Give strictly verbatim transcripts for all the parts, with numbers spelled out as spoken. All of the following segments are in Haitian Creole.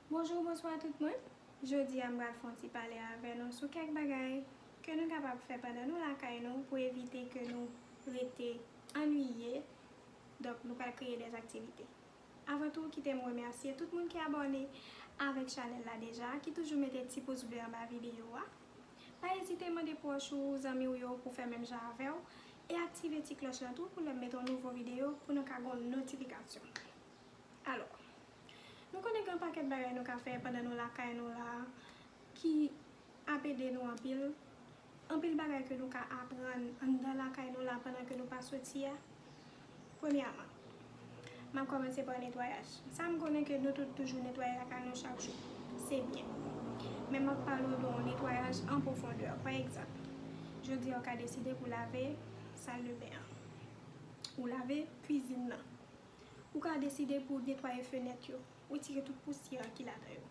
Bonjou, bonswa tout moun. Jodi a m pral fè yon ti pale avè nou sou kèk bagay ke nou kapab fè pandan nou lakay nou pou evite ke nou rete annuiye. Donk, nou pral kreye dè aktivite. Avan tou, kite m remèsye tout moun ki abòne avèk chanèl la deja, ki toujou mete ti pous ble anba videyo a. Pa ezite mande pwòch ou, zanmi w yo pou fè menm jan avè w, e aktive ti klòch lan tou pou lè m mete yon nouvo videyo pou nou ka gen yon notifikasyon. Alò, nou konnen gen yon pakèt bagay nou ka fè pandan nou lakay nou la ki ap ede nou anpil. Anpil bagay ke nou ka aprann anndan lakay nou la pandan ke nou pa soti a. Premyèman, m ap kòmanse pa netwayaj. Sa m konnen ke nou tout toujou netwaye lakay nou chak jou. Se byen. Men m ap pale w de yon netwayaj an pwofondè. Pa egzanp, jodi a w ka deside pou lave saldeben an. Ou lave kwizin nan. Ou ka deside pou w netwaye fenèt yo, retire tout pousyè ki ladan yo,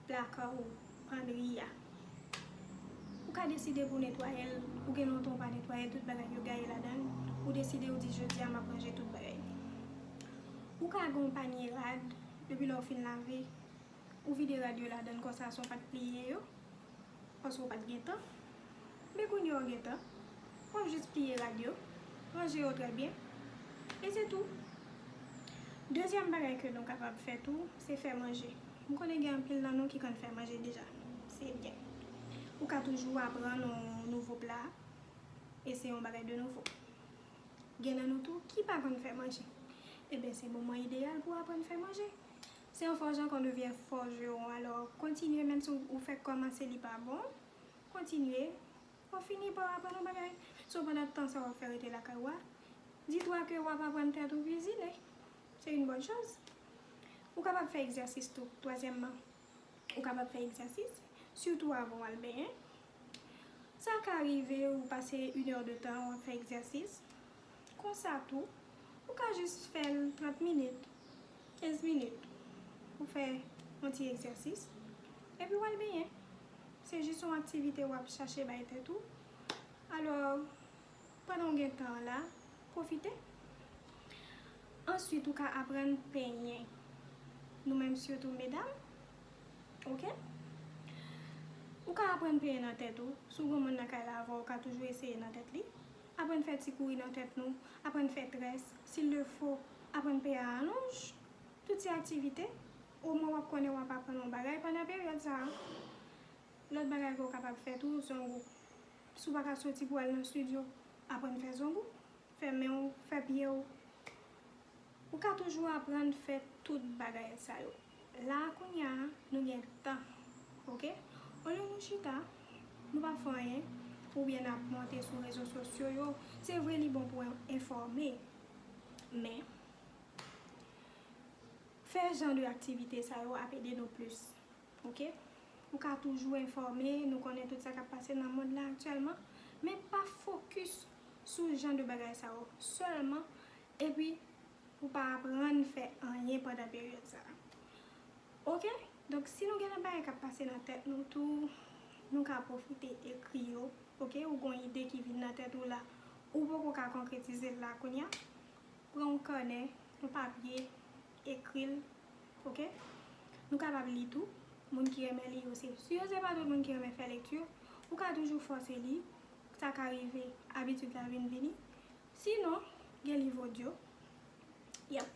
plaka w, pandri a. Ou ka deside pou w netwaye l, ou gen lontan w pa netwaye l, tout bagay yo gaye ladan l, ou deside ou di jodi a m ap ranje tout bagay. Ou ka gen yon panye rad, depi lè w fin lave, ou vide rad yo ladan l konsa san w pa t pliye yo. Paske w pa t gen tan. Men kounye a w gen tan, w ap jis pliye rad yo, ranje yo trè byen, e se tou. Dezyèm bagay ke nou kapab fè tou, se fè manje. M konnen gen anpil nan nou ki konn fè manje deja. Se byen. Ou ka toujou aprann yon nouvo pla, e se yon bagay de nouvo. Gen nan nou tou ki pa konn fè manje. Ebyen, se moman ideyal pou w aprann fè manje. C'est en forgeant qu'on devient forgeron. Alò, kontinye, menm si w fèk kòmanse, li pa bon. Kontinye, w ap fini pa w aprann yon bagay. So, pandan tan sa w ap fè rete lakay ou a, di twa ke w ap aprann tèt ou kwizine. Se yon bòn choz. Ou kapab fè egzèsis tou, twazyèmman. Ou kapab fè egzèsis, sitou avan w al benyen. Sa ka rive ou pase inè de tan w ap fè egzèsis. Konsa tou, ou ka jis fè l trant minit, kenz minit. Ou fè yon ti egzèsis, epi w al benyen. Se jis yon aktivite w ap chache bay tèt ou. Alò, pandan w gen tan an la, pwofite. Answit, ou ka aprann penyen. Nou menm, sitou medam, oke? Ou ka aprann penyen nan tèt ou. Si w gen yon moun nan kay la avè w, ou ka toujou eseye nan tèt li. Aprann fè ti kouri nan tèt nou, aprann fè très, s'il le faut, aprann peye alonj. Tout se aktivite, omwen w ap konnen w ap aprann yon bagay pandan peryòd sa a. Lòt bagay ke w kapab fè tou, zong ou. Si w pa ka soti pou w al nan estidyo, aprann fè zong ou, fè men w, fè pye w. Ou ka toujou aprann fè tout bagay sa yo. La a kounye a, nou gen tan, oke? Olye nou chita, nou pa fè anyen, oubyen n ap monte sou rezo sosyo yo, se vre li bon pou w enfòme, men fè jan de aktivite sa yo ap ede nou plis, oke? Ou ka toujou enfòme, nou konnen tout sa k ap pase nan mond la aktyèlman, men pa fokis sou jan de bagay sa yo sèlman, epi ou pa aprann fè anyen pandan peryòd sa a. Oke? Donk, si nou gen lòt bagay k ap pase nan tèt nou tou, nou ka pwofite ekri yo. Oke? Ou gen yon ide ki vin nan tèt ou la, ou poko ka konkretize l la kounye a. Pran yon kanè, yon papye, ekri l. Oke? Nou kapab li tou. Moun ki renmen li yo, se si yo se pa tout moun ki renmen fè lekti, ou ka toujou fòse li. Sa ka rive, abitid la vin vini. Sinon, gen liv odyo. Yep.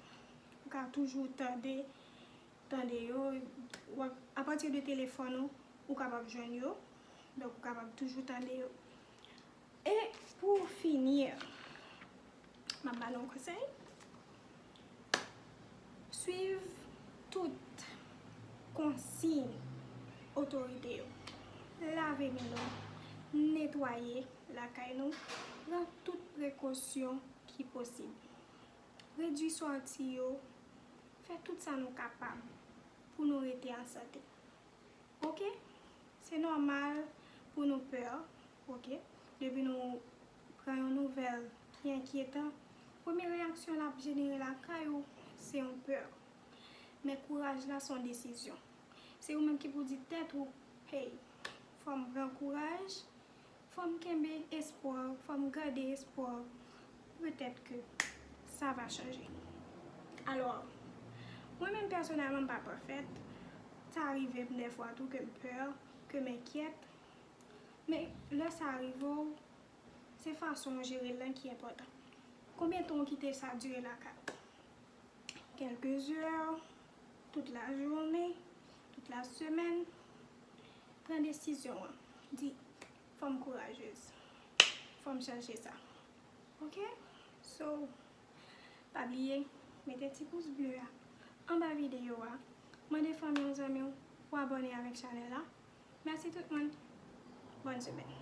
Ou ka toujou tande, tande yo. W ap, apati de telefòn ou, ou kapab jwenn yo. Donk, ou kapab toujou tande yo. E pou fini, m ap ba nou yon konsèy. Swiv tout konsiy otorite yo. Lave men nou, netwaye lakay nou, pran tout prekosyon ki posib. Redui sòti yo, fè tout sa nou kapab pou nou rete an sante. Oke? Se nòmal pou nou pè, oke? Depi nou pran yon nouvèl ki enkyetan, premye reyaksyon l ap jenere lakay ou, se yon pè. Men kouraj la se yon desizyon. Se ou menm ki pou di tèt ou, hey, fò m pran kouraj, fò m kenbe espwa, fò m gade espwa, petèt ke sa va chanje. Alò, mwen menm pèsonèlman m pa pafèt, Sa rive m dèfwa tou ke m pè, ke m enkyèt. Men lè sa rive w, se fason w jere l lan ki enpòtan. Konbyen tan w kite sa dire lakay ou? Kèlke zè, tout la jounen, tout la semèn. Pran desizyon an. Di, fò m kourajez. Fò m chanje sa. Ok? So, pa bliye, mete ti pous ble a anba videyo a. Mande fanmi w, zanmi w pou abòne avèk chanèl la. Mèsi tout moun. Bòn semèn.